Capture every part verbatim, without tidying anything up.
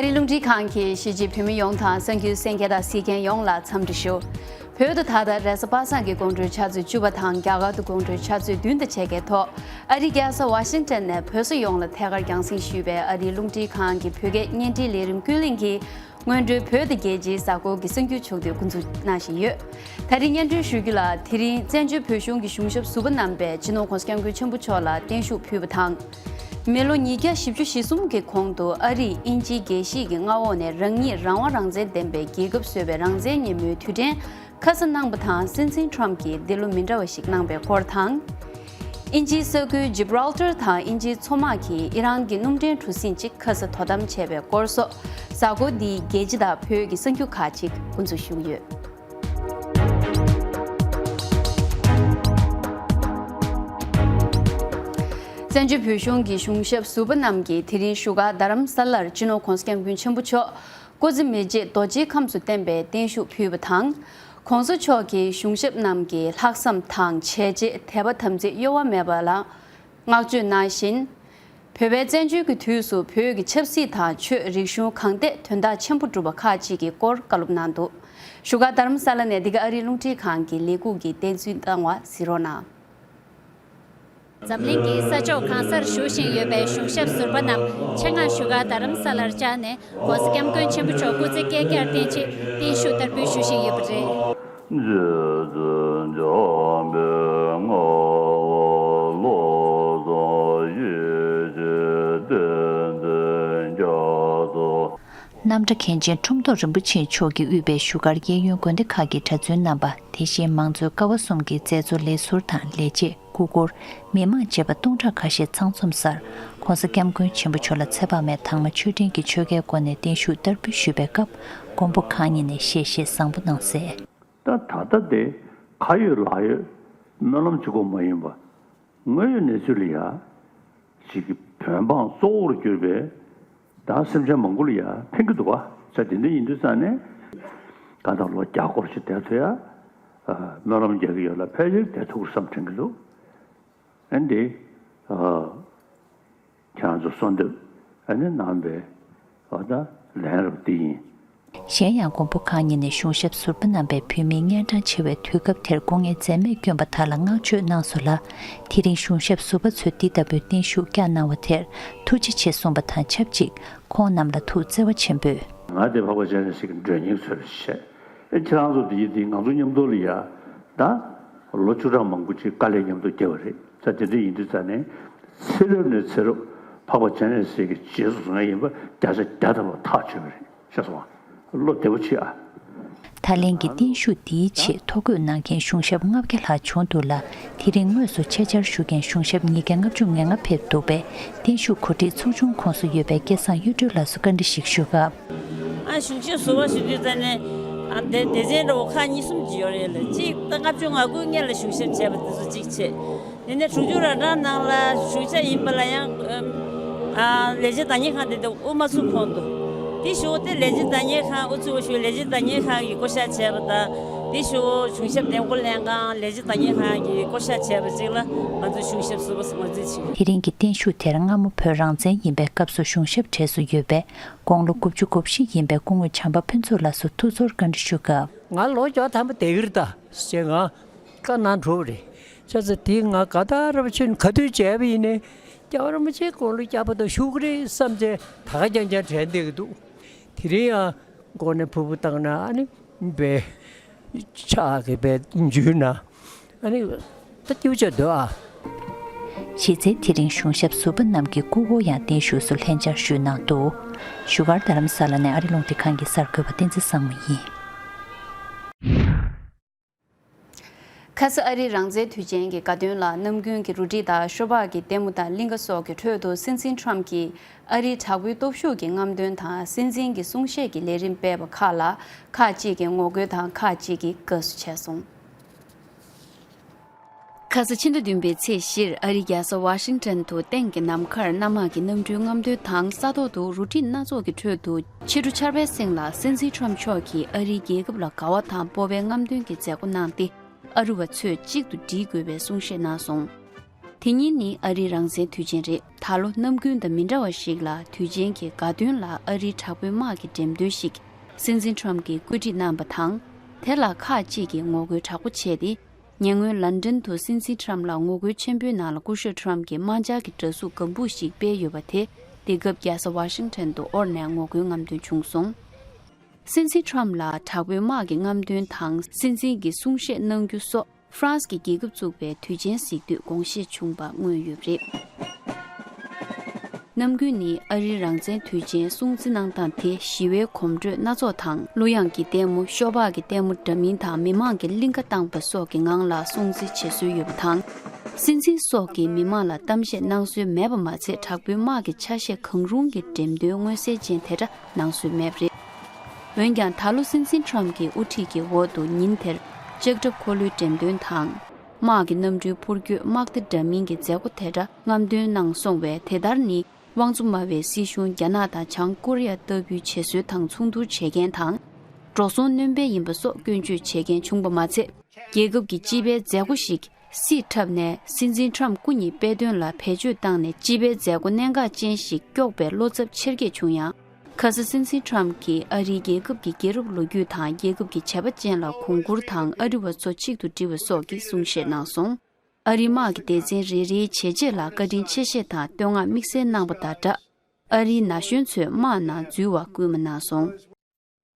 ཨ་རིའི་རླུང་འཕྲིན་ཁང་གིས་གཞིས་བྱེས་བོད་མི་ཡོངས་དང་གསར་འགྱུར་གསན་མཁན་དང་གཟིགས་མཁན་ཡོངས་ལ་འཚམས་འདྲི་ཞུ། བོད་དུ་ད་ལྟ་རེས་གཟའ་པ་སངས་ཀྱི་དགོང་དྲོའི་ཆུ་ཚོད་བཅུ་པ་དང་རྒྱ་གར་དུ་དགོང་དྲོའི་ཆུ་ཚོད་བདུན་དང་ཕྱེད་ཀའི་ཐོག་ཨ་རིའི་རྒྱལ་ས་ཝ་ཤིང་ཊོན་ནས་བོད་སོག་ཡོངས་ལ་ཐད་ཀར་རྒྱང་སྲིང་ཞུས་པའི་ཨ་རིའི་རླུང་འཕྲིན་ཁང་གི་བོད་སྐད་བརྙན་འཕྲིན་ལས་རིམ་ཀུན་གླེང་གིས། སྔོན་འགྲོའི་བོད་དང་རྒྱལ་སྤྱིའི་གཟའ་འཁོར་གྱི་གསར་འགྱུར་ཕྱོགས་བསྡུས་འགོ་འཛུགས་གནང་བཞིན་ཡོད། ད་རིང་སྙན་སྒྲོན་ཞུ་རྒྱུ་ལ། དེ་རིང་བཙན་བྱོལ་བོད་གཞུང་གི་གཞུང་ཞབས་ཟུར་པ་རྣམ་པས་སྤྱི་ནོར་༸གོང་ས་༸སྐྱབས་མགོན་ཆེན་པོ་མཆོག་ལ་བརྟན་བཞུགས་ཕུལ་བ་དང་། མི་ལོ་ཉིས་བརྒྱ་བཞི་བཅུ་ཞེ་གསུམ་གྱི་གོང་དུ་ཨ་རིས་དབྱིན་ཇིའི་རྒྱལ་སྤྱིའི་མངའ་འོག་ནས་རང་ཉིད་རང་དབང་རང་བཙན་ལྡན་པའི་རྒྱལ་ཁབ་བཟོས་པའི་རང་བཙན་ཉིན་མོའི་དུས་དྲན་ཁ་ས་གནང་པ་དང་། སྲིད་འཛིན་ཊམ་གྱིས་འདི་ལོ་མི་འདྲ་བ་ཞིག་གནང་པའི་སྐོར་དང་། དབྱིན་ཇིའི་ས་ཁུལ་ཇི་བྷྲལ་ཊར་དང་དབྱིན་ཇིའི་མཚོ་དམག་གིས་ཨི་རན་གྱི་སྣུམ་འདྲེན་གྲུ་གཟིངས་གཅིག་ཁ་ས་དོ་དམ་བྱས་པའི་སྐོར་སོགས། གཟའ་འཁོར་འདིའི་རྒྱལ་སྤྱི་དང་བོད་ཀྱི་གསར་འགྱུར་ཁག་ཅིག་འགོ་འཛུགས་ཞུ་གི་ཡོད། བཙན་བྱོལ་བོད་གཞུང་གི་གཞུང་ཞབས་ཟུར་པ་རྣམས་ཀྱིས་དེ་རིང་བཞུགས་སྒར་རྡ་རམ་ས་ལར་སྤྱི་ནོར་༸གོང་ས་༸སྐྱབས་མགོན་ཆེན་པོ་མཆོག་སྐུ་ཚེ་མི་བརྗེད་རྡོ་རྗེའི་ཁམས་སུ་བརྟན་པའི་བརྟན་བཞུགས་ཕུལ་བ་དང་། ༸གོང་ས་མཆོག་གིས་གཞུང་ཞབས་རྣམས་ཀྱི་ལྷག་བསམ་དང་བྱས་རྗེས། དད་པ་དམ་ཚིག་གཡོ་བ་མེད་པ་ལ་བསྔགས་བརྗོད་གནང་བཞིན། བོད་པའི་བཙན་བྱོལ་གྱི་དུས་སུ་བོད་ཀྱི་ཆབ་སྲིད་དང་ཆོས་རིག་གཞུང་གང་ཐད་དོན་དག་ཆེན་པོ་བསྒྲུབས་པ་ཁག་ཅིག་གི་སྐོར་བཀའ་སློབ་གནང་འདུག་བཞུགས་སྒར་རྡ་རམ་ས་ལ་ནས་འདི་ག་ཨ་རིའི་རླུང་འཕྲིན་ཁང་གི་ལས་ཁུངས་ཀྱིས་བསྟན་འཛིན་བཏང་བ་གཟིགས་རོགས་གནང་། འཛམ་གླིང་གི་ས་ཕྱོགས་གང་སར་བཞུགས་བཞིན་ཡོད་པའི་གཞུང་ཞབས་ཟུར་པ་རྣམས་ཆེད་མངགས་བཞུགས་སྒར་རྡ་རམ་ས་ལར་བཅར་ནས་༸གོང་ས་༸སྐྱབས་མགོན་ཆེན་པོ་མཆོག་སྐུ་ཚེ་བསྐལ་བརྒྱར་བརྟན་ཆེད་བརྟན་བཞུགས་བསྟར་འབུལ་ཞུ་བཞིན་ཡོད་པ་རེད། རྗེ་བཙུན་འཇམ་པའི་དངོས་པོ་བློ་བཟང་ཡེ་ཤེས་བསྟན་འཛིན་རྒྱ་མཚོ། རྣམ་གྲྭ་མཁན་ཆེན་ཁྲོམ་ཐོག་རིན་པོ་ཆེ་མཆོག་གིས་དབུས་པའི་བཞུགས་སྒར་གཡས་གཡོན་དགོན་སྡེ་ཁག་གི་གྲྭ་བཙུན་རྣམ་པ། དེ་བཞིན་མང་གཙོའི་ཀ་བ་གསུམ་གྱི་མཛད་གཙོ་ལས་ཟུར་དང་ལས་བྱེད། སྐུ་འཁོར། མི་མང་བཅས་པ་སྟོང་ཕྲག་ཁ་ཤས་ཚང་འཛོམས་སར་༸གོང་ས་༸སྐྱབས་མགོན་ཆེན་པོ་མཆོག་ལ་ཚེ་དཔག་མེད་དྭངས་མ་མཆོད་སྤྲིན་གྱི་ཆོས་འཁོར་སྒོ་ནས་བརྟན་བཞུགས་བསྟར་འབུལ་ཞུས་པའི་སྐབས་མགོན་པོ་གང་ཉིད་ནས་གཤེ་གཤེ་བཟང་པོ་གནང་གསལ། ད་ད་ལྟ་དེ་ཁ་ཡོད་ལག་ཡོད་སྨོན་ལམ་གཅིག་པོ་མ་ཡིན་པ། དངོས་ཡོད་གནས་ཚུལ་ལ་ཡ། ཅིག་གི་བོད་འབངས་གཙོ་བོར་གྱུར་པའི་ད་སེམས་ཅན་མང་པོ་ལ་ཡ་ཕན་གྱི་འདུག་བ། ས་དེ་འདྲ་ཡིན་དུས་ཙང་ནས་གང་ལྟར་ལོ་བརྒྱ་སྐོར་ཞིག་བསྡད་ཐུབ་ཡ། སྨོན་ལམ་རྒྱག་གི་ཡོད་ལ་ཕལ་ཆེར་བསྡད་ཐུབ་ཀྱི་བསམ་དྲན་གྱི་འདུག་ཨ་འདི། ཁྱེད་རང་ཚོ་གསོལ་འདེབས་ཨ་ནི་གནང་བའི་འོ་ད་ལན་རབ་འདི་ཡིན། གཞན་ཡང་མགོན་པོ་གང་ཉིད་ནས་གཞུང་ཞབས་ཟུར་པ་རྣམ་པས་བོད་མིའི་གཉན་འཕྲང་ཆེ་བའི་དུས་སྐབས་དེར་སྐུ་ངལ་འཛེམས་མེད་བསྐྱོན་པ་དག་ལ་བསྔགས་བརྗོད་གནང་སོང་ལ། དེ་རིང་གཞུང་ཞབས་ཟུར་པ་ཚོས་འདི་ལྟ་བུའི་བརྟན་བཞུགས་བསྐྱངས་གནང་བ་དེར་ཐུགས་རྗེ་ཆེ་གསུངས་པ་དང་ཆབས་ཅིག་ཁོང་རྣམས་ལ་ཐུགས་བརྩེ་བ་ཆེན་པོས། ང་དེ་འཕགས་པ་སྤྱན་རས་གཟིགས་ཀྱི་མགྲོན་གཉེར་ཚོར་བཤད། ཨེ་ཁྱེད་རང་ཚོ་དེ་ཡིན་དེ་ང་ཚོ་མཉམ་དུ་ལ་ཡ་ད་ལོ་བཅུ་ཕྲག་མང་པོ་ཅིག་དཀའ་ལས་མཉམ་དུ་བརྒྱབ་པ་རེད། ད་དེ་འདྲ་ཡིན་དུས་ཙང་ནས་ཚེ་རབས་ནས་ཚེ་རབས་འཕགས་པ་སྤྱན་རས་གཟིགས་ཀྱི་རྗེས་སུ་བཟུང་ཡ་ཡིན་པ་བརྒྱ་ཆ་བརྒྱ་ཐམ་པ་ཐག་ཆོད་པ་རེད། ཤེས་སོང་ང་། བློ་བདེ་པོ་བྱེད་ཨ། ད་ལན་གྱི་བརྟན་བཞུགས་འདིའི་ཆེད་ཐོ་འགོད་གནང་མཁན་གཞུང་ཞབས་ལྔ་བརྒྱ་ལྷག་བྱུང་འདུག་ལ། དེ་རིང་དངོས་སུ་ཆེད་བཅར་ཞུ་མཁན་གཞུང་ཞབས་ཉིས་བརྒྱ་ལྔ་བཅུ་ང་ལྔ་ཕེབས་འདུག་པས་བརྟན་བཞུགས་གོ་སྒྲིག་ཚོགས་ཆུང་ཁོངས་སུ་ཡོད་པའི་སྐལ་བཟང་གཡུ་སྒྲོན་ལགས་སུ་བཀའ་འདྲི་ཞིག་ཞུ་སྐབས། ཨ་གཞུང་ཞབས་ཟུར་པ་ཞུ་དུས་ཙམ་ནས་ཨ་སྡེ་སྡེ་ཚན་འདྲ་བོ་ཁག་གཉིས་གསུམ་ཅིག་ཡོད་རེད་ལ། གཅིག་ད་ལྔ་བཅུ་ང་དགུ་སྔོན་ལ་གཞུང་ཞབས་བྱས་པ་དེ་ཚོ་གཅིག་བྱས། དེ་ནས་དྲུག་ཅུ་ར་གྲངས་ནང་ལ་ཞུ་བྱ་ཡིན་པ་ལ་ཡང་ཨ་ལས་བྱེད་བདག་གཉེར་ཁང་དེ་དེ་དབུ་མ་ཚུགས་ཁོངས་འདུག་དེ་ཞུ་དེ་ལས་བྱེད་བདག་གཉེར་ཁང་དབུ་ཚུགས་ཞུ་ལས་བྱེད་བདག་གཉེར་ཁང་གི་བསྐོ་བཞག་བྱས་པ་དང་། དེ་ཞུ་གཞུང་ཞབས་འདེམས་བསྐོ་ལྷན་ཁང་ལས་བྱེད་བདག་གཉེར་ཁང་གི་བསྐོ་བཞག་བྱས་པ་གཅིག་ལ་ང་ཚོ་གཞུང་ཞབས་ཟུར་པ་ཟེར་ངོས་འཛིན་བྱེད། དེ་རིང་གི་བརྟན་བཞུགས་དེར་སྔ་མོ་བོད་རང་བཙན་ཡིན་པའི་སྐབས་སུ་གཞུང་ཞབས་གྲས་སུ་ཡོད་པའི་དགུང་ལོ་དགུ་བཅུ་གོ་བཞི་ཡིན་པའི་སྐུ་ངོ་བྱམས་པ་ཕུན་ཚོགས་ལགས་སུ་ཐུགས་ཚོར་བཀའ་འདྲི་ཞུ་སྐབས། ང་ལོ་བཅོ་ཐམ་པ་བསྡད་ཀྱི་རེད་ད་ཟེར་ང་བཀའ་གནང་གྲུབ་རེད། བྱས་ཙང་དེ་ང་ག་ད་རབ་ཆུན་ག་དུས་བྱས་པ་ཡིན་ནའི་སྐྱབས་རིན་པོ་ཆེ་དགུང་ལོ་བརྒྱ་པ་དང་བཞུགས་ཀྱི་རེད་བསམ་བྱས་ད་ག་རྐྱང་རྐྱང་དྲན་བསྡད་ཀྱི་འདུག་དེ་རིང་ཡང་མགོ་ནས་ཕུར་བུ་བཏང་ན་ཨ་ནི་བས་ཕྱག་གི་བས་འཇུས་ན་ཨ་ནི་ད་སྐྱིད་པོ་བྱས་འདུག་ཨ། གཞི་རྩའི་དེ་རིང་གཞུང་ཞབས་ཟུར་པ་རྣམས་ཀྱི་སྐུ་འཁོར་ཡང་བརྟན་བཞུགས་སུ་ལྷན་བཅར་ཞུས་གནང་འདུག་བཞུགས་སྒར་རྡ་རམ་ས་ལ་ནས་ཨ་རི་རླུང་འཕྲིན་ཁང་གི་གསར་འགོད་པ་བསྟན་འཛིན་བཟང་མོ་ཡིན། ཁ་ས་ཨ་རིའི་རང་བཙན་དུས་ཆེན་གྱི་དགའ་སྟོན་ལ་ནམ་རྒྱུན་གྱི་རུ་སྒྲིག་དང་ཤོ་སྦག་གི་ལྟད་མོ་དང་གླིང་ག་སོགས་ཀྱི་ཁྲོད་དུ་སྲིད་འཛིན་ཊམ་གྱིས་ཨ་རིའི་དྲག་པོའི་སྟོབས་ཤུགས་ཀྱི་རྔམ་སྟོན་དང་སྲིད་འཛིན་གྱི་གསུང་བཤད་ཀྱི་ལས་རིམ་སྤེལ་བ་ཁག་ལ་ཁག་ཅིག་གིས་ངོ་རྒོལ་དང་ཁག་ཅིག་གིས་དགའ་བསུ་བྱས་སོང་། ཁ་ས་ཕྱི་ཟླ་བདུན་པའི་ཚེས་བཞིར་ཨ་རིའི་རྒྱལ་ས་ཝ་ཤིང་ཊོན་དུ་སྟེང་གི་ནམ་མཁར་གནམ་དམག་གི་གནམ་གྲུའི་རྔམ་སྟོན་དང་ས་ཐོག་ཏུ་རུ་སྒྲིག་སྣ་ཚོགས་ཀྱི་ཁྲོད་དུ་ཕྱི་དྲོ་ཆར་པའི་གསེང་ལ་སྲིད་འཛིན་ཊམ་མཆོག་གིས་ཨ་རིའི་རྒྱལ་ཁབ་ལ་དགའ་བ་དང་སྤོབས་པའི་རྔམ་སྟོན་གྱི་མཛད་སྒོ་གནང་སྟེ། ཨ་རི་བ་ཚོས་གཅིག་ཏུ་སྒྲིལ་དགོས་པའི་གསུང་བཤད་གནང་སོང་། དེ་ཉིན་ནི་ཨ་རིའི་རང་བཙན་དུས་ཆེན་རེད། ད་ལོ་ནམ་རྒྱུན་དང་མི་འདྲ་བ་ཞིག་ལ་དུས་ཆེན་གྱི་དགའ་སྟོན་ལ་ཨ་རིའི་དྲག་པོའི་དམག་གི་འགྲེམས་སྟོན་ཞིག་སྲིད་འཛིན་ཁྲོམ་གྱིས་བཀོད་སྒྲིག་གནང་བ་དང་། དེ་ལ་ཁག་ཅིག་གིས་ངོ་རྒོལ་དྲག་པོ་བྱས་ཏེ། ཉེ་སྔོན་ལན་ཀྲན་དུ་སྲིད་འཛིན་ཁྲོམ་ལ་ངོ་རྒོལ་ཆེན་པོའི་ནང་ལ་སྐུ་ཞབས་ཁྲོམ་གྱིས་དམག་འཇར་གྱི་འདྲ་གཟུགས་སྒམ་པོ་ཞིག་སྤེལ་ཡོད་པ་དེ། འདི་སྐབས་རྒྱལ་ས་ཝ་ཤིང་ཊོན་དུ་དབོར་ནས་ངོ་རྒོལ་རྔམ་སྟོན་བྱུང་སོང་། སྲིད་འཛིན་ཁྲོམ་ལ་དྲག་པོའི་དམག་གི་རྔམ་སྟོན་དང་སྲིད་འཛིན་གྱི་གསུང་བཤད་གནང་རྒྱུ་སོགས། ཧྥ་རན་སི་གི་རྒྱལ་ཁབ་བཙུགས་པའི་དུས་ཆེན་གཟིགས་དུས་དགོངས་བཞེས་བྱུང་བ་མངོན་ཡོད་པ་རེད། ནམ་རྒྱུན་ནི་ཨ་རིའི་རང་བཙན་དུས་ཆེན་སྲུང་བརྩི་གནང་སྟངས་དེ་ཞི་བའི་གོམ་བགྲོད་སྣ་ཚོགས་དང་གླུ་དབྱངས་ཀྱི་ལྟད་མོ། ཤོ་སྦག་གི་ལྟད་མོ་འདྲ་མིན་དང་མི་མང་གིས་གླིང་ག་བཏང་བ་སོགས་ཀྱི་ངང་ལ་སྲུང་བརྩི་བྱེད་སྲོལ་ཡོད་པ་དང་། སྲིད་འཛིན་སོགས་ཀྱིས་མི་མང་ལ་གཏམ་བཤད་གནང་སྲོལ་མེད་པ་མ་ཚད། དྲག་པོའི་དམག་གི་ཆ་ཤས་གང་རུང་གི་འགྲེམས་སྟོན་མངོན་གསལ་ཅན་དེ་འདྲ་གནང་སྲོལ་མེད་པ་རེད། འོན་ཀྱང་། ད་ལོ་སྲིད་འཛིན་ཁྲོམ་གྱི་དབུ་ཁྲིད་ཀྱི་འོག་ཏུ་ཉིན་དེར་ལྕགས་ཁྲབ་འཁོར་ལོའི་འགྲེམས་སྟོན་དང་། དམག་གི་གནམ་གྲུའི་འཕུར་སྐྱོད། དམག་སྡེ་འདྲ་མིན་གྱི་མཛད་སྒོ་དེ་འདྲ་རྔམ་སྟོན་གནང་སོང་བས། དེ་ལྟར་ནི་དབང་འཛུགས་སྨྲ་བའི་སྲིད་གཞུང་རྒྱ་ནག་དང་བྱང་ཀོ་རི་ཡ་ལྟ་བུའི་བྱེད་སྲོལ་དང་མཚུངས་བསྡུར་བྱེད་མཁན་དང་། འགྲོ་སོང་སྣོན་པ་ཡིན་པ་སོགས་སྐྱོན་བརྗོད་བྱེད་མཁན་བྱུང་བ་མ་ཚད། རྒྱལ་ཁབ་ཀྱི་སྤྱི་པའི་མཛད་སྒོ་ཞིག་སྲིད་འཁྲབ་ནས་སྲིད་འཛིན་ཁྲོམ་སྐུ་ཉིད་དཔེ་སྟོན་ལ་བེད་སྤྱོད་བཏང་ནས། སྤྱི་པའི་མཛད་སྒོ་གནད་འགག་ཅན་ཞིག་དཀྱོགས་པའི་བློ་འཚབ་ཆེར་སྐྱེད་བྱུང་ཡང་། ཁ་ས་སྲིད་འཛིན་ཁྲོམ་གྱིས་ཨ་རིའི་རྒྱལ་ཁབ་ཀྱི་རྒྱལ་རབས་ལོ་རྒྱུས་དང་། རྒྱལ་ཁབ་ཀྱི་བྱ་བ་ཅན་ལ་གོང་བཀུར་དང་། ཨ་རི་བ་ཚོ་གཅིག་ཏུ་སྒྲིལ་བ་སོགས་ཀྱི་གསུང་བཤད་གནང་སོང་། ཨ་རིའི་དམག་གི་སྡེ་ཚན་རེ་རེའི་བྱས་རྗེས་ལ་བཀའ་དྲིན་ཆེ་བཞེས་དང་བསྟོད་བསྔགས་དམིགས་བསལ་གནང་བ་དང་སྦྲགས། ཨ་རིའི་ན་གཞོན་ཚོས་དམག་ནང་འཛུལ་བར་སྐུལ་མ་གནང་སོང་།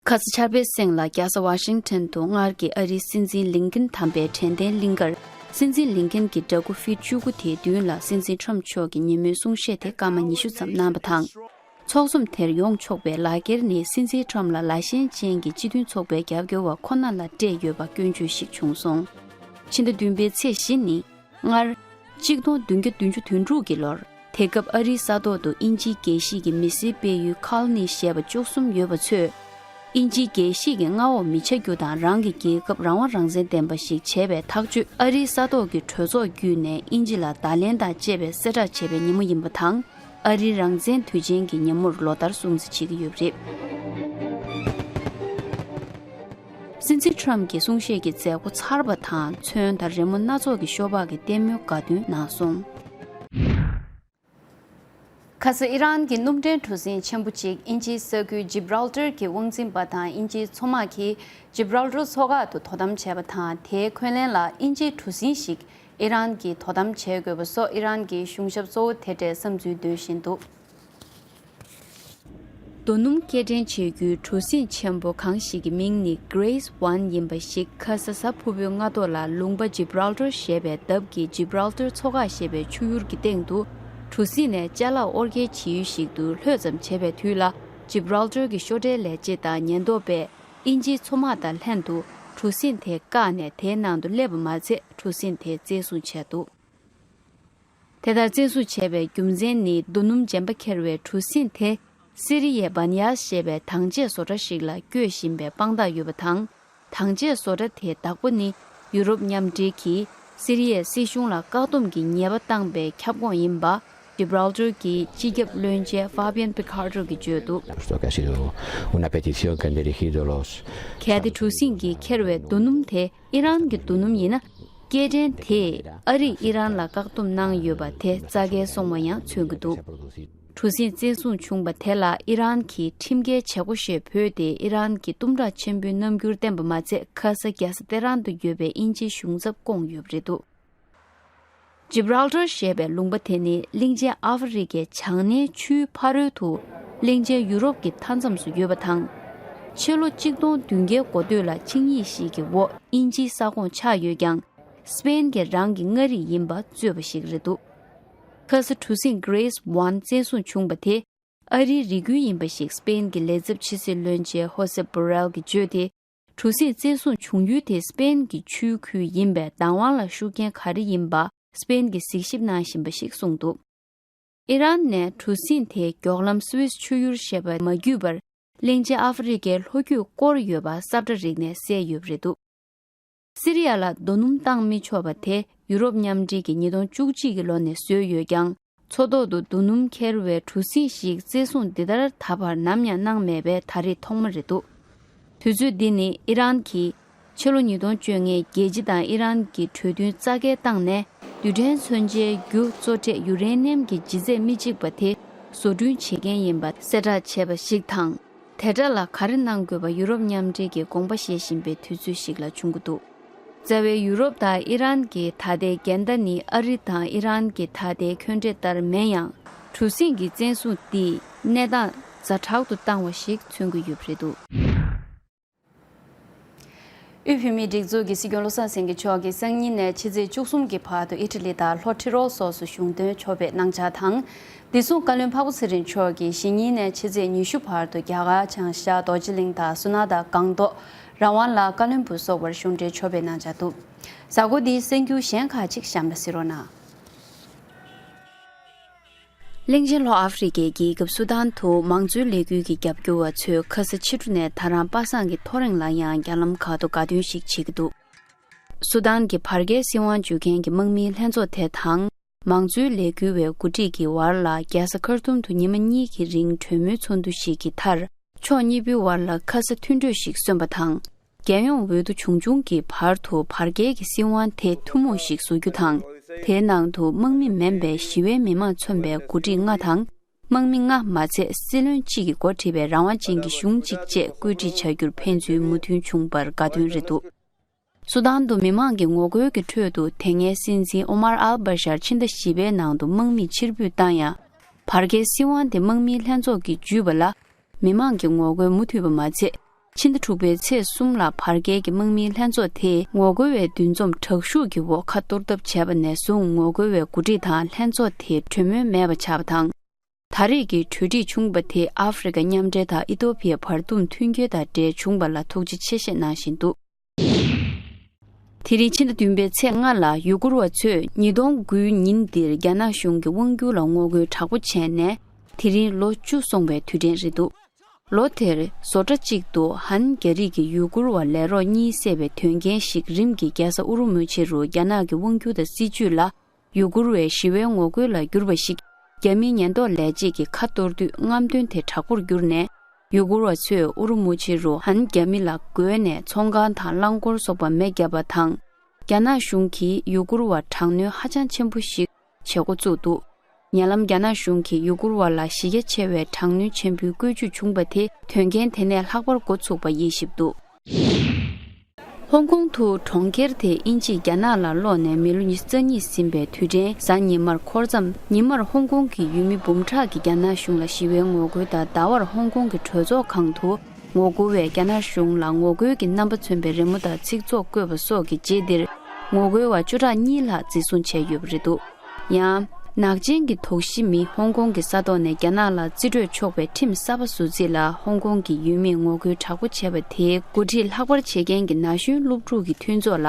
ཁ་ས་ཆར་པའི་གསེང་ལ་རྒྱལ་ས་ཝ་ཤིང་ཊོན་དུ་སྔར་གྱི་ཨ་རིའི་སྲིད་འཛིན་ལིན་ཀིན་དམ་པའི་དྲན་རྟེན་གླིང་གར། སྲིད་འཛིན་ལིན་ཀིན་གྱི་འདྲ་སྐུ་ཕིཊ་བཅུ་དགུ་དེའི་མདུན་ལ་སྲིད་འཛིན་ཁྲོམ་མཆོག་གི་ཉིན་མོའི་གསུང་བཤད་དེ་སྐར་མ་ཉི་ཤུ་ཙམ་གནང་བ་དང་། ཚོགས་འཛོམས་དེར་ཡོང་ཆོག་པའི་ལག་འཁྱེར་ནི་སྲིད་འཛིན་ཁྲོམ་ལ་ལ་ཞེན་ཅན་གྱི་སྤྱི་མཐུན་ཚོགས་པའི་རྒྱབ་སྐྱོར་བ་ཁོ་ན་ལ་སྤྲད་ཡོད་པ་སྐྱོན་བརྗོད་ཞིག་བྱུང་སོང་། ཕྱི་ཟླ་བདུན་པའི་ཚེས་བཞི་ཉིན། སྔར། གཅིག་སྟོང་བདུན་བརྒྱ་བདུན་ཅུ་དོན་དྲུག་གི་ལོར། དེ་སྐབས་ཨ་རིའི་ས་ཐོག་ཏུ་དབྱིན་ཇིའི་རྒྱལ་སྤྱི་གི་མི་སེར་སྤེལ་ཡུལ་ཁོ་ལོ་ནི་ཞེས་པ་བཅུ་གསུམ་ཡོད་པ་ཚོས། དབྱིན་ཇིའི་རྒྱལ་སྤྱི་གི་མངའ་འོག་མི་ཆགས་རྒྱུ་དང་། རང་གི་རྒྱལ་ཁབ་རང་དབང་རང་བཙན་ལྡན་པ་ཞིག་བྱེད་པའི་ཐག་གཅོད། ཨ་རིའི་ས་ཐོག་གི་གྲོས་ཚོགས་བརྒྱུད་ནས་དབྱིན་ཇི་ལ་བརྡ་ལན་དང་བཅས་པའི་གསལ་བསྒྲགས་བྱས་པའི་ཉིན་མོ་ཡིན་པ་དང་། ཨ་རིའི་རང་བཙན་དུས་ཆེན་གྱི་ཉིན་མོར་ལོ་ལྟར་སྲུང་བརྩི་བྱེད་ཀྱི་ཡོད་པ་རེད། སྲིད་འཛིན་ཁྲོམ་གྱི་གསུང་བཤད་ཀྱི་མཛད་སྒོ་ཚར་བ་དང་། ཚོན་དང་རི་མོ་སྣ་ཚོགས་ཀྱི་ཤོ་སྦག་གི་ལྟད་མོའི་དགའ་སྟོན་གནང་སོང་། ཁ་ས་ཨི་རན་གྱི་སྣུམ་འདྲེན་གྲུ་གཟིངས་ཆེན་པོ་གཅིག་དབྱིན་ཇིའི་ས་ཁུལ་ཇིབ་རལ་ཏར་གྱི་དབང་འཛིན་པ་དང་དབྱིན་ཇིའི་མཚོ་དམག་གིས་ཇིབ་རལ་ཏར་མཚོ་ཁ་ཏུ་དོ་དམ་བྱས་པ་དང་། དེའི་འཁོན་ལན་ལ་དབྱིན་ཇིའི་གྲུ་གཟིངས་ཤིག་ཨི་རན་གྱིས་དོ་དམ་བྱེད་དགོས་པ་སོགས་ཨི་རན་གྱི་གཞུང་ཞབས་གཙོ་བོ་དེ་འདྲས་བསམ་ཚུལ་འདོན་བཞིན་འདུག། རྡོ་སྣུམ་སྐྱེལ་འདྲེན་བྱེད་རྒྱུའི་གྲུ་གཟིངས་ཆེན་པོ་གང་ཞིག་གི་མིང་ནི་Grace One ཡིན་པ་ཞིག་ཁ་ས་གཟའ་ཕུར་བུའི་སྔ་དྲོ་ལ་ལུང་པ་ཇིབ་རལ་ཏར་ཞེས་པའི་འདབས་ཀྱི་ཇིབ་རལ་ཏར་མཚོ་ཁ་ཞེས་པའི་ཆུ་ཡུར་གྱི་སྟེང་དུ། གྲུ་གཟིངས་ནས་ཅ་ལག་དབོར་སྐྱེལ་བྱེད་ཡུལ་ཞིག་ཏུ་ལྷོད་ཙམ་བྱེད་པའི་དུས་ལ། ཇིབ་རལ་ཏར་གྱི་ཤོ་ཁྲལ་ལས་བྱེད་དང་ཉེན་རྟོག་པས་དབྱིན་ཇིའི་མཚོ་དམག་དང་ལྷན་དུ་གྲུ་གཟིངས་དེ་བཀག་ནས་དེའི་ནང་དུ་སླེབས་པ་མ་ཚད། གྲུ་གཟིངས་དེ་བཙན་བཟུང་བྱས་འདུག། དེ་ལྟར་བཙན་བཟུང་བྱས་པའི་རྒྱུ་མཚན་ནི། རྡོ་སྣུམ་འཇམ་པ་འཁྱེར་བའི་གྲུ་གཟིངས་དེ་སི་རི་ཡའི་བན་ཡཱས་ཞེས་པའི་དྭངས་ཆས་བཟོ་གྲྭ་ཞིག་ལ་སྐྱོད་བཞིན་པའི་དཔང་རྟགས་ཡོད་པ་དང་། དྭངས་ཆས་བཟོ་གྲྭ་དེའི་བདག་པོ་ནི་ཡུ་རོབ་མཉམ་འབྲེལ་གྱིས་སི་རི་ཡའི་སྲིད་གཞུང་ལ་བཀག་སྡོམ་གྱི་ཉེས་པ་བཏང་པའི་ཁྱབ་ཁོངས་ཡིན་པ། ཇིབ་རལ་ཏར་གྱི་སྤྱི་ཁྱབ་བློན་ཆེན་Fabian Picardo གིས་བརྗོད་འདུག། Puesto que ha sido una petición que han dirigido los གལ་ཏེ་གྲུ་གཟིངས་ཀྱིས་འཁྱེར་བའི་རྡོ་སྣུམ་དེ་ཨི་རན་གྱི་རྡོ་སྣུམ་ཡིན་ན། སྐྱེལ་འདྲེན་དེས་ཨ་རིས་ཨི་རན་ལ་བཀག་སྡོམ་གནང་ཡོད་པ་དེ་རྩ་འགལ་སོང་བ་ཡང་མཚོན་གྱི་འདུག། གྲུ་གཟིངས་བཙན་བཟུང་བྱུང་བ་དེ་ལ་ཨི་རན་གྱིས་ཁྲིམས་འགལ་བྱེད་སྒོ་ཞེས་འབོད་དེ། ཨི་རན་གྱི་གཏུམ་དྲག་ཆེན་པོའི་རྣམ་འགྱུར་བསྟན་པ་མ་ཚད། ཁ་ས་རྒྱལ་ས་ཏེ་རན་དུ་ཡོད་པའི་དབྱིན་ཇིའི་གཞུང་ཚབ་བསྐོངས་ཡོད་པ་རེད་འདུག། ཇིབ་རལ་ཏར་ཞེས་པའི་ལུང་པ་དེ་ནི་གླིང་ཆེན་ཨ་ཧྥེ་རི་ཁའི་བྱང་སྣེའི་ཆུའི་ཕ་རོལ་དུ་གླིང་ཆེན་ཡུ་རོབ་ཀྱི་མཐའ་མཚམས་སུ་ཡོད་པ་དང་། ཕྱི་ལོ་གཅིག་སྟོང་བདུན་བརྒྱའི་འགོ་སྟོད་ལ་ཆིངས་ཡིག་ཞིག་གི་འོག་དབྱིན་ཇིའི་ས་ཁོངས་ཆགས་ཡོད་ཀྱང་། སྤེན་གྱིས་རང་གི་མངའ་རིས་ཡིན་པ་རྩོད་པ་ཞིག་རེད་འདུག། ཁ་ས་གྲུ་གཟིངས་Grace One བཙན་བཟུང་བྱུང་བ་དེ་ཨ་རིའི་རིགས་རྒྱུད་ཡིན་པ་ཞིག་སྤེན་གྱི་ལས་ཚབ་ཕྱི་སྲིད་བློན་ཆེན་ཧོ་སེ་བྷོ་རེལ་གྱིས་བརྗོད་དེ། གྲུ་གཟིངས་བཙན་བཟུང་བྱུང་ཡུལ་དེ་སྤེན་གྱི་ཆུའི་ཁུལ་ཡིན་པས། བདག་དབང་ལ་ཤུགས་རྐྱེན་ག་རེ་ཡིན་པ་སྤེན་གྱིས་གཟིགས་ཞིབ་གནང་བཞིན་པ་ཞིག་གསུངས་འདུག། ཨི་རན་ནས་གྲུ་གཟིངས་དེའི་མགྱོགས་ལམ་སུ་ཝེས་ཆུ་ཡུར་ཞེས་པ་མ་བརྒྱུད་པར། གླིང་ཆེན་ཨ་ཧྥེ་རི་ཁའི་ལྷོ་རྒྱུད་བསྐོར་ཡོད་པ་ས་ཁྲ་རིག་ནས་གསལ་ཡོད་པ་རེད་འདུག། སི་རི་ཡ་ལ་རྡོ་སྣུམ་བཏང་མི་ཆོག་པ་དེ་ཡུ་རོབ་མཉམ་འབྲེལ་གྱིས་ཉིས་སྟོང་བཅུ་གཅིག་གི་ལོ་ནས་བཟོས་ཡོད་ཀྱང་། མཚོ་ཐོག་ཏུ་རྡོ་སྣུམ་འཁྱེར་བའི་གྲུ་གཟིངས་ཤིག་བཙན་བཟུང་འདི་ལྟར་ད་བར་ནམ་ཡང་གནང་མེད་པས་ད་རེས་ཐོག་མ་རེད་འདུག། དུས་ཚོད་འདི་ནི་ཨི་རན་གྱིས་ཕྱི་ལོ་ཉིས་སྟོང་བཅོ་ལྔའི་རྒྱལ་སྤྱི་དང་ཨི་རན་གྱི་གྲོས་མཐུན་རྩ་འགལ་བཏང་ནས། རྡུལ་ཕྲན་མཚོན་ཆའི་རྒྱུ་གཙོ་གྲས་ཡུ་རེ་ནིམ་གྱི་ལྗིད་ཚད་མི་གཅིག་པ་དེ་བཟོ་སྐྲུན་བྱེད་མཁན་ཡིན་པ་གསལ་བསྒྲགས་བྱས་པ་ཞིག་དང་། དེ་འདྲ་ལ་ག་རེ་གནང་དགོས་པ་ཡུ་རོབ་མཉམ་འབྲེལ་གྱི་དགོངས་པ་བཞེས་བཞིན་པའི་དུས་ཚོད་ཞིག་ལ་བྱུང་གི་འདུག། རྩ་བའི་ཡུ་རོབ་དང་ཨི་རན་གྱི་ད་ལྟའི་འགལ་ཟླ་ནི་ཨ་རི་དང་ཨི་རན་གྱི་ད་ལྟའི་འཁོན་འགྲས་ལྟར་མིན་ཡང་། གྲུ་གཟིངས་ཀྱི་བཙན་བཟུང་འདིས་གནས་སྟངས་ཛ་དྲག་ཏུ་བཏང་བ་ཞིག་མཚོན་གྱི་ཡོད་པ་རེད་འདུག། དབུས་བོད་མིའི་སྒྲིག་འཛུགས་ཀྱི་སྲིད་སྐྱོང་བློ་བཟང་སེང་གེ་མཆོག་གིས་སང་ཉིན་ནས་ཕྱི་ཚེས་བཅུ་གསུམ་གྱི་བར་དུ་ཨི་ཊ་ལི་དང་ལྷོ་ཏི་རོལ་སོགས་སུ་གཞུང་དོན་ཕྱོགས་ཕེབས་གནང་འཆར་དང་། བདེ་སྲུང་བཀའ་བློན་འཕགས་པ་ཚེ་རིང་མཆོག་གིས་གཞེས་ཉིན་ནས་ཕྱི་ཚེས་ཉི་ཤུ་བར་དུ་རྒྱ་གར་བྱང་ཤར་རྡོ་རྗེ་གླིང་དང་སུ་ན་ད་སྒང་ཏོག་རང་དབང་ལ་ཀ་ལོན་སྦུག་སོགས་པར་གཞུང་འབྲེལ་ཕྱོགས་ཕེབས་གནང་འཆར་འདུག། གཟའ་འཁོར་འདིའི་གསར་འགྱུར་གཞན་ཁག་ཅིག་གཤམ་ལ་གཟིགས་རོགས་གནང་། གླིང་ཆེན་ལྷོ་ཨ་ཧྥེ་རི་ཁའི་རྒྱལ་ཁབ་སུ་དཱན་དུ་མང་གཙོའི་ལས་འགུལ་གྱི་རྒྱབ་སྐྱོར་བ་ཚོས་ཁ་ས་ཕྱི་དྲོ་ནས་ད་རང་པ་སངས་ཀྱི་ཐོ་རེངས་ལ་ཡང་རྒྱ་ལམ་ཁག་ཏུ་དགའ་སྟོན་ཞིག་བྱེད་ཀྱི་འདུག། སུ་དཱན་གྱི་བར་བརྒལ་སྲིད་དབང་འཇུ་མཁན་གྱི་དམག་མིའི་ལྷན་ཚོགས་དེ་དང་། མང་གཙོའི་ལས་འགུལ་བའི་འགོ་ཁྲིད་ཀྱི་བར་ལ་རྒྱལ་ས་ཁར་ཏུམ་དུ་ཉི་མ་གཉིས་ཀྱི་རིང་གྲོས་མོལ་ཚོགས་འདུ་ཞིག་གི་མཐར། ཕྱོགས་གཉིས་པོའི་བར་ལ་ཁ་ས་མཐུན་གྲོས་ཤིག་སོན་པ་དང་། རྒྱལ་ཡོངས་འོས་བསྡུ་ཆུང་ཆུང་གི་བར་དུ་བར་བརྒལ་གྱི་སྲིད་དབང་དེ་ཐུན་མོང་ཞིག་བཟོ་རྒྱུ་དང་། དེའི་ནང་དུ་དམག་མི་མིན་པའི་ཞི་བའི་མི་མང་མཚོན་པའི་འགོ་ཁྲིད་ལྔ་དང་། དམག་མི་ལྔ་མ་ཚད་སྲིད་བློན་གཅིག་གིས་འགོ་ཁྲིད་པའི་རང་དབང་ཅན་གྱི་གཞུང་གཅིག་བཅས་བཀོད་སྒྲིག་བྱ་རྒྱུར་ཕན་ཚུན་མོས་མཐུན་བྱུང་བར་དགའ་སྟོན་རེད་འདུག། སུ་དཱན་དུ་མི་མང་གི་ངོ་རྒོལ་གྱི་ཁྲོད་དུ་དེ་སྔའི་སྲིད་འཛིན་ཨོ་མར་ཨལ་བྷ་ཤར་ཕྱི་ཟླ་བཞི་པའི་ནང་དུ་དམག་མིས་ཕྱིར་འབུད་བཏང་ཡང་། བར་བརྒལ་སྲིད་དབང་དེ་དམག་མིའི་ལྷན་ཚོགས་ཀྱིས་བརྒྱུད་པ་ལ། མི་མང་གི་ངོ་རྒོལ་མུ་མཐུད་པ་མ་ཚད། ཕྱི་ཟླ་དྲུག་པའི་ཚེས་གསུམ་ལ་བར་བརྒལ་གྱི་དམག་མིའི་ལྷན་ཚོགས་དེས་ངོ་རྒོལ་བའི་འདུ་འཛོམས་དྲག་ཤུགས་ཀྱི་འོག་ཁ་གཏོར་ཐབས་བྱས་པ་ནས་བཟུང་ངོ་རྒོལ་བའི་འགོ་ཁྲིད་དང་ལྷན་ཚོགས་དེ་གྲོས་མོལ་མེད་པ་ཆགས་པ་དང་། ད་རེས་ཀྱི་གྲོས་འགྲིག་བྱུང་བ་དེ་ཨ་ཧྥེ་རི་ཁ་མཉམ་འབྲེལ་དང་ཨི་ཐོ་པི་ཡའི་བར་འདུམ་མཐུན་འགྱུར་དང་འབྲེལ་བྱུང་བ་ལ་ཐུགས་རྗེ་ཆེ་ཞེས་གནང་བཞིན་འདུག། དེ་རིང་ཕྱི་ཟླ་བདུན་པའི་ཚེས་ལྔ་ལ་ཡུ་གུར་བ་ཚོས་ཉིས་སྟོང་དགུའི་ཉིན་འདིར་རྒྱ་ནག་གཞུང་གི་དབང་སྒྱུར་ལ་ངོ་རྒོལ་དྲག་པོ་བྱས་ནས། དེ་རིང་ལོ་བཅུ་སོང་བའི་དུས་དྲན་རེད་འདུག། ལོ་དེར་བཟོ་གྲྭ་གཅིག་ཏུ་ཧན་རྒྱ་རིགས་ཀྱི་ཡུ་གུར་བ་ལས་རོགས་གཉིས་བསད་པའི་དོན་རྐྱེན་ཞིག་རིམ་གྱིས་རྒྱལ་ས་ཨུ་རུ་མུ་ཆི་རུ་རྒྱ་ནག་གི་དབང་སྒྱུར་དང་སྲིད་བྱུས་ལ་ཡུ་གུར་བའི་ཞི་བའི་ངོ་རྒོལ་ལ་གྱུར་པ་ཞིག་རྒྱ་མིའི་ཉེན་རྟོག་ལས་བྱེད་ཀྱིས་ཁ་གཏོར་དུས་རྔམ་སྟོན་དེ་དྲག་པོར་གྱུར་ནས། ཡུ་གུར་བ་ཚོས་ཨུ་རུ་མུ་ཆི་རུ་ཧན་རྒྱ་མི་ལ་རྒོལ་ནས་ཚོང་ཁང་དང་རླངས་འཁོར་སོགས་པ་མེ་བརྒྱབ་པ་དང་། རྒྱ་ནག་གཞུང་གིས་ཡུ་གུར་བར་དྲག་གནོན་ཧ་ཅང་ཆེན་པོ་ཞིག་བྱེད་འགོ་བཙུགས་འདུག། ཉེ་ལམ་རྒྱ་ནག་གཞུང་གིས་ཡུ་གུར་བ་ལ་གཞི་རྒྱ་ཆེ་བའི་དྲག་གནོན་ཆེན་པོའི་བཀོལ་སྤྱོད་བྱུང་བ་དེ་དོན་རྐྱེན་དེ་ནས་ལྷག་པར་འགོ་ཚུགས་པ་དབྱེ་ཞིབ་འདུག། ཧོང་ཀོང་དུ་གྲོང་ཁྱེར་དེ་དབྱིན་ཇིས་རྒྱ་ནག་ལ་སློག་ནས་མི་ལོ་ཉི་ཤུ་རྩ་གཉིས་ཟིན་པའི་དུས་དྲན་གཟའ་ཉི་མར་འཁོར་མཚམས། ཉི་མར་ཧོང་ཀོང་གི་ཡུལ་མི་འབུམ་ཕྲག་གིས་རྒྱ་ནག་གཞུང་ལ་ཞི་བའི་ངོ་རྒོལ་དང་ཟླ་བར་ཧོང་ཀོང་གི་གྲོས་ཚོགས་ཁང་དུ། ངོ་རྒོལ་བས་རྒྱ་ནག་གཞུང་ལ་ངོ་རྒོལ་གྱི་རྣམ་པ་མཚོན་པའི་རི་མོ་དང་ཚིག་ཚོགས་བཀོད་པ་སོགས་ཀྱི་རྗེས་འདིར། ངོ་རྒོལ་བ་བཅུ་ཕྲག་གཉིས་ལྷག་འཛིན་བཟུང་བྱས་ཡོད་པ་རེད་འདུག། ཡང་། ནག་ཅན་གྱི་དོགས་གཞི་མི་ཧོང་ཀོང་གི་ས་ཐོག་ནས་རྒྱ་ནག་ལ་རྩིས་སྤྲོད་ཆོག་པའི་ཁྲིམས་གསར་པ་བཟོ་རྩིས་ལ་ཧོང་ཀོང་གི་ཡུལ་མིས་ངོ་རྒོལ་དྲག་པོ་བྱས་པ་དེའི་འགོ་ཁྲིད་ལྷག་པར་བྱེད་མཁན་གྱི་ན་གཞོན་སློབ་ཕྲུག་གི་མཐུན་ཚོགས་ལ།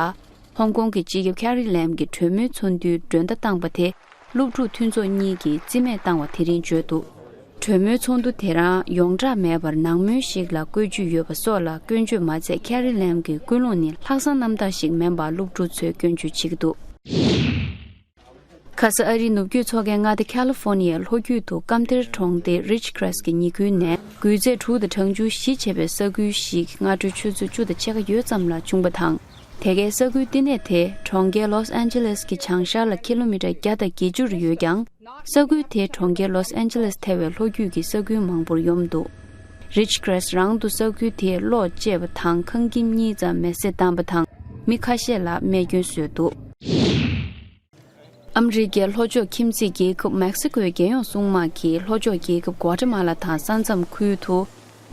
ཧོང་ཀོང་གི་སྤྱི་ཁྱབ་ཁེ་རི་ལེམ་གྱིས་གྲོས་མོལ་ཚོགས་འདུའི་མགྲོན་བརྡ་བཏང་བ་དེ། སློབ་ཕྲུག་མཐུན་ཚོགས་གཉིས་ཀྱིས་རྩིས་མེད་བཏང་བ་དེ་རིང་བརྗོད་འདུག། གྲོས་མོལ་ཚོགས་འདུ་དེ་རང་ཡོངས་གྲགས་མེད་པར་ནང་མོལ་ཞིག་ལ་བཀོལ་སྤྱོད་ཡོད་པ་སོགས་ལ་སྐྱོན་བརྗོད་མ་ཚད། ཁེ་རི་ལེམ་གྱི་ཀུན་སློང་ནི་ལྷག་བསམ་རྣམ་དག་ཞིག་མིན་པར་སློབ་ཕྲུག་ཚོས་སྐྱོན་བརྗོད་བྱེད་ཀྱི་འདུག། ཁ་ས་ཨ་རིའི་ནུབ་རྒྱུད་མཚོ་ཁའི་མངའ་སྡེ་ཁ་ལི་ཧྥོ་ནི་ཡའི་ལྷོ་རྒྱུད་དུ་སྐམ་གཏེར་གྲོང་སྡེ་རིཆ་ཁི་རེས་ཀྱི་ཉིན་ཁུལ་ནས་འགུལ་ཚད་དྲུག་དང་གྲངས་ཆུང་བཞི་བྱས་པའི་ས་ཁུལ་ཞིག་སྔ་དྲོའི་ཆུ་ཚོད་བཅུ་དང་ཕྱེད་ཀ་ཡོལ་ཙམ་ལ་བྱུང་བ་དང་། དེ་གའི་ས་ཁུལ་བསྟི་གནས་དེ་གྲོང་ཁྱེར་ལོས་ཨན་ཇེ་ལེས་ཀྱི་བྱང་ཤར་ལ་ཀི་ལོ་མི་ཊར་བརྒྱ་དང་བརྒྱད་ཅུ་རུ་ཡོད་ཀྱང་། ས་ཁུལ་དེ་གྲོང་ཁྱེར་ལོས་ཨན་ཇེ་ལེས་ཐེ་བའི་ལྷོ་རྒྱུད་ཀྱི་ས་ཁུལ་མང་པོར་ཡོམ་འདུག། རིཆ་ཁི་རེས་རང་དུ་ས་ཁུལ་དེའི་གློག་བཅད་པ་དང་ཁང་ཁྱིམ་གཉིས་ཙམ་མེ་བསྲེགས་བཏང་བ་དང་མི་ཁ་ཤས་ལ་རྨས་སྐྱོན་བཟོས་འདུག། ཨ་མི་རི་ཀའི་ལྷོ་ཕྱོགས་ཁྱིམ་མཚེས་རྒྱལ་ཁབ་མེག་སི་ཀོའི་རྒྱལ་ཡོངས་སྲུང་དམག་གིས་ལྷོ་ཕྱོགས་རྒྱལ་ཁབ་གོ་ཏྲ་མ་ལ་དང་ས་མཚམས་ཁུལ་དུ།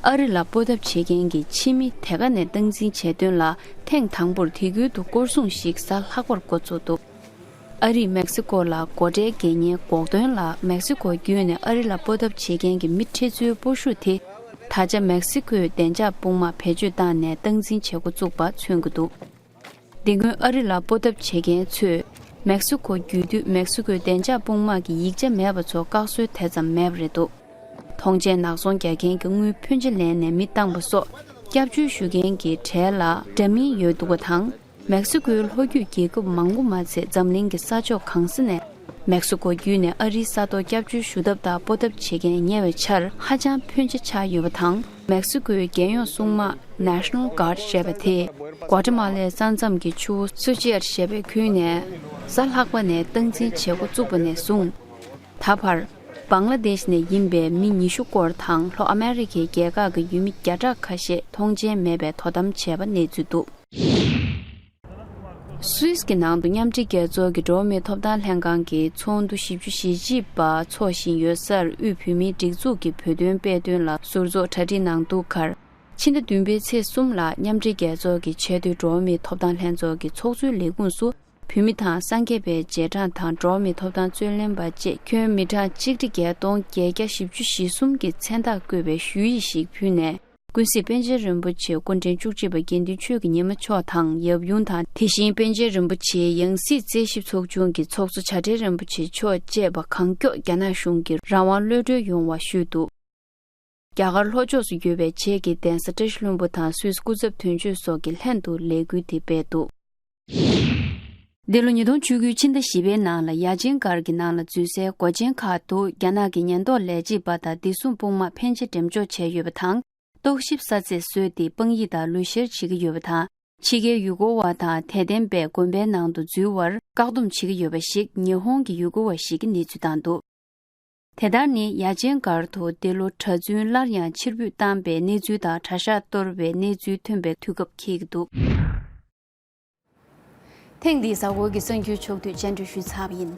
ཨ་རི་ལ་སྤོ་ཐབས་བྱེད་མཁན་གྱི་ཕྱི་མི་དེ་ག་ནས་སྟངས་འཛིན་བྱས་དོན་ལ་ཐེངས་དང་པོར་དེ་ཁུལ་དུ་སྐོར་སྲུང་ཞིག་གཟའ་ལྷག་པར་འགོ་ཚུགས་འདུག། ཨ་རིས་མེག་སི་ཀོ་ལ་སྒོ་ཁྲལ་འགེལ་མཁན་འགོག་དོན་ལ་མེག་སི་ཀོ་བརྒྱུད་ནས་ཨ་རི་ལ་སྤོ་ཐབས་བྱེད་མཁན་གྱི་མི་ཁྲི་ཚོའི་སྤོ་ཤུགས་དེ་ད་ཆ་མེག་སི་ཀོའི་བདེ་འཇགས་དཔུང་དམག་བེད་སྤྱོད་བཏང་ནས་སྟངས་འཛིན་བྱེད་འགོ་བཙུགས་པ་མཚོན་གྱི་འདུག། འདི་སྔོན་ཨ་རི་ལ་སྤོ་ཐབས་བྱེད་མཁན་ཚོས་མེག་སི་ཀོ་བརྒྱུད་དུས་མེག་སི་ཀོའི་བདེ་འཇགས་དཔུང་དམག་གི་ཡིག་ཆ་མེད་པ་ཚོར་བཀག་སྲོལ་དེ་ཙམ་མེད་པ་རེད་འདུག། ཐོངས་མཆན་ནག་ཚོང་རྒྱག་མཁན་གྱི་དངུལ་ཕོན་ཆེ་ལེན་ནས་མི་བཏང་པ་སོགས་སྐྱབས་བཅོལ་ཞུ་མཁན་གྱི་གྲས་ལ་འདྲ་མིན་ཡོད་འདུག་པ་དང་། མེག་སི་ཀོའི་ལྷོ་རྒྱུད་རྒྱལ་ཁབ་མང་པོ་མ་ཚད་འཛམ་གླིང་གི་ས་ཕྱོགས་གང་ས་ནས་མེག་སི་ཀོ་བརྒྱུད་ནས་ཨ་རིའི་ས་ཐོག་སྐྱབས་བཅོལ་ཞུ་ཐབས་དང་སྤོ་ཐབས་བྱེད་མཁན་ཉེ་བའི་ཆར་ཧ་ཅང་ཕོན་ཆེ་ཆགས་ཡོད་པ་དང་། མེག་སི་ཀོའི་རྒྱལ་ཡོངས་སྲུང་དམག་National Guard ཞེས་པ་དེས་གོ་ཏྲ་མ་ལའི་ས་མཚམས་ཀྱི་ཆུ་བོ་སུ་ཅི་ཡར་ཞེས་པའི་ཁུལ་ནས་ གཟའ་ལྷག་པ་ནས་སྟངས་འཛིན་བྱེད་འགོ་བཙུགས་པ་ནས་བཟུང་། ད་བར། བང་ལ་དེཤ་ནས་ཡིན་པའི་མི་ཉི་ཤུ་སྐོར་དང་ལྷོ་ཨ་མེ་རི་ཁའི་རྒྱལ་ཁག་གི་ཡུལ་མི་བརྒྱ་ཕྲག་ཁ་ཤས་མཐོང་མཆན་མེད་པའི་དོ་དམ་བྱས་པ་གནས་ཚུལ་འདུག་སུད་སི་གི་ནང་དུ་མཉམ་འབྲེལ་རྒྱལ་ཚོགས་ཀྱི་འགྲོ་བ་མིའི་ཐོབ་ཐང་ལྷན་ཁང་གི་ཚོགས་འདུ་བཞི་བཅུ་ཞེ་གཅིག་པ་འཚོགས་བཞིན་ཡོད་སར། དབུས་བོད་མིའི་སྒྲིག་འཛུགས་ཀྱི་བོད་དོན་དཔེ་སྟོན་ལ་ཟུར་འཚོགས་གྲ་སྒྲིག་གནང་འདུག་ཁར། ཕྱི་ཟླ་བདུན་པའི་ཚེས་གསུམ་ལ་མཉམ་འབྲེལ་རྒྱལ་ཚོགས་ཀྱི་ཆེས་མཐོའི་འགྲོ་བ་མིའི་ཐོབ་ཐང་ལྷན་ཚོགས་ཀྱི་ཚོགས་གཙོའི་ལས་ཁུངས་སུ། བོད་མི་དང་སངས་རྒྱས་པའི་རྗེས་འབྲང་དང་འགྲོ་བ་མིའི་ཐོབ་ཐང་རྩོད་ལེན་པ་བཅས་ཁྱོན་མི་གྲངས་ཆིག་ཁྲི་བརྒྱད་སྟོང་བརྒྱད་བརྒྱ་བཞི་བཅུ་ཞེ་གསུམ་གྱི་མཚན་རྟགས་བཀོད་པའི་ཞུ་ཡིག་ཞིག་ཕུལ་ནས། ཀུན་གཟིགས་པཎ་ཆེན་རིན་པོ་ཆེ་སྐུ་ཕྲེང་བཅུ་གཅིག་པ་དགེ་འདུན་ཆོས་ཀྱི་ཉི་མ་མཆོག་དང་ཡབ་ཡུམ་དང་། དེ་བཞིན་པཎ་ཆེན་རིན་པོ་ཆེའི་ཡང་སྲིད་རྩད་ཞིབ་ཚོགས་ཆུང་གི་ཚོགས་གཙོ་བྱ་བྲལ་རིན་པོ་ཆེ་མཆོག་བཅས་པ་གང་མགྱོགས་རྒྱ་ནག་གཞུང་གིས་རང་དབང་གློད་གྲོལ་ཡོང་བ་ཞུས་འདུག་རྒྱ་གར་ལྷོ་ཕྱོགས་སུ་ཡོད་པའི་བྱེས་ཀྱི་གདན་ས་བཀྲ་ཤིས་ལྷུན་པོ་དང་སུད་སི་སྐུ་ཚབ་དོན་གཅོད་སོགས་ཀྱིས་ལྷན་དུ་ལས་འགུལ་དེ་སྤེལ་འདུག་འདི་ལོ་ཉིས་སྟོང་བཅུ་དགུ་ཕྱི་ཟླ་བཞི་པའི་ནང་ལ་ཡ་ཅན་སྒར་གྱི་ནང་ལ་འཛུལ་སའི་སྒོ་ཆེན་ཁག་ཏུ་རྒྱ་ནག་གི་ཉེན་རྟོག་ལས་བྱེད་པ་དང་བདེ་སྲུང་དཔུང་དམག་ཕན་ཆེ་འགྲེམས་འཇོག་བྱས་ཡོད་པ་དང་། རྟོག་ཞིབ་ས་ཚད་བཟོས་ཏེ་དཔང་ཡིག་དང་ལུས་བཤེར་བྱེད་ཀྱི་ཡོད་པ་དང་། ཕྱི་རྒྱལ་ཡུལ་སྐོར་བ་དང་དད་ལྡན་པས་དགོན་པའི་ནང་དུ་འཛུལ་བར་བཀག་སྡོམ་བྱེད་ཀྱི་ཡོད་པ་ཞིག་ཉི་ཧོང་གི་ཡུལ་སྐོར་བ་ཞིག་གིས་གནས་ཚུལ་བཏང་འདུག་དེ་ལྟར་ནི་ཡ་ཅན་སྒར་དུ་འདི་ལོ་གྲྭ་བཙུན་སླར་ཡང་ཕྱིར་འབུད་བཏང་པའི་གནས་ཚུལ་དང་གྲྭ་ཤག་གཏོར་བའི་གནས་ཚུལ་ཐོན་པའི་དུས་སྐབས་འཁེལ་གྱི་འདུག་ཐེངས་འདིའི་གཟའ་འཁོར་གྱི་གསར་འགྱུར་ཕྱོགས་བསྡུས་སྤྱན་འབུལ་ཞུས་ཚར་བ་ཡིན།